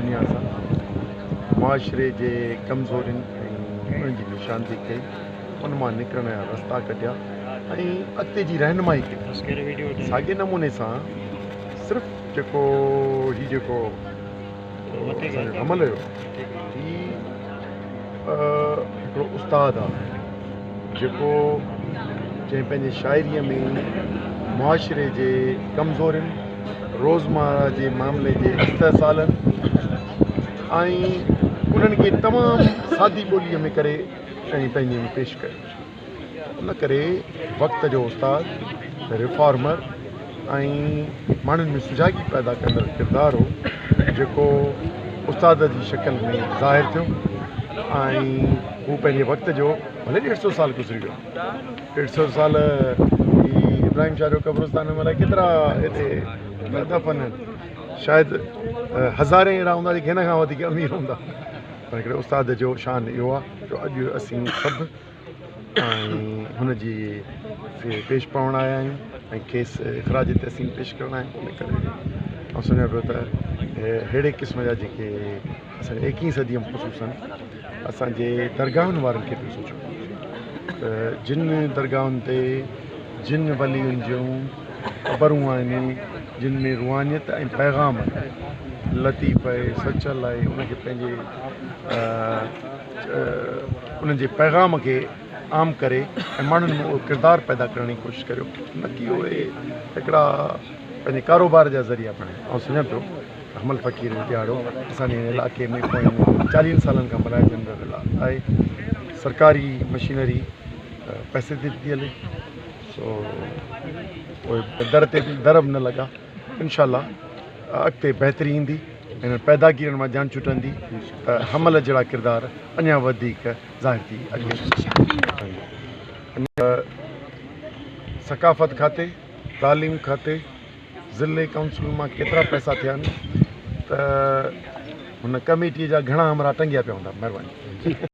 دنيا سان معاشري جي ڪمزورين ۽ انهن جي نشاندهي ڪئي، ان مان نڪرڻ جا رستا ڪڍيا ۽ اڳتي جي رهنمائي ڪئي. ساڳئي نموني سان صرف جيڪو هي جيڪو اسان جو حمل هيو هي هڪڙو استاد آ جيڪو جنهن پنهنجي شاعريء ۾ معاشري جي ڪمزورين، روزمره جي معاملي جي استحصالن ۽ انهن کي تمام سادي ٻوليء ۾ ڪري ۽ پنهنجي ۾ پيش ڪيو. ان ڪري وقت جو استاد، ريفارمر ۽ ماڻهن ۾ سجاڳي پيدا ڪندڙ ڪردار هو، جيڪو استاد جي شڪل ۾ ظاهر ٿيو ۽ هو پنهنجي وقت جو ڀلي ڏيڍ سو سال گذري ويو، ڏيڍ سو سال هي ابراهيم شاهه جو قبرستان ۾ الائي ڪيترا هتي دفن آهن، شايد هزارين اهڙا هوندا جيڪي هن کان وڌيڪ امير هوندا، پر هڪڙي استاد جو شان اهو آهي جو اڄ اسين سڀ ۽ هن جي پيش پوڻ آيا آهيون ۽ کيس خراج تحسين پيش ڪرڻ آيا آهيون. ان ڪري آئون سمجهان پيو ته اهڙي قسم جا جيڪي اسان جي ايڪيهين صديء ۾ خصوصن اسان جي درگاهن وارن کي به سوچڻو پوندو ته جن درگاهن تي جن ولين جون قبرون آهن جن ۾ روحانيت ۽ پيغام لطيف آهي سچل آهي ان کي پنهنجي انهن جي پيغام کي عام ڪري ۽ ماڻهن ۾ اهو ڪردار پيدا ڪرڻ جي ڪوشش ڪريو نه ڪي اهي هڪڙا پنهنجي ڪاروبار جا ذريعا بڻائن. آئون سمجهان پيو ته حمل فقير جو ڏهاڙو اسان جي هن علائقي ۾ پوين چاليهن سالن کان ملهائجندڙ آهي. سرڪاري مشينري پئسي تي ٿي هلي سو اهي در تي به در به نه لڳا. انشاء الله اڳتي بهتري ايندي. انهن پيداگيرن مان جان ڇٽندي ته حمل جهڙا ڪردار اڃا وڌيڪ ظاهر ٿي اڳيان ايندا. ثقافت کاتي، تعليم کاتي، ضلعي ڪائونسلن مان ڪيترا پئسا ٿيا آهن ته هن ڪميٽي جا گهڻا همراهه ٽنگيا پيا هوندا. مهرباني.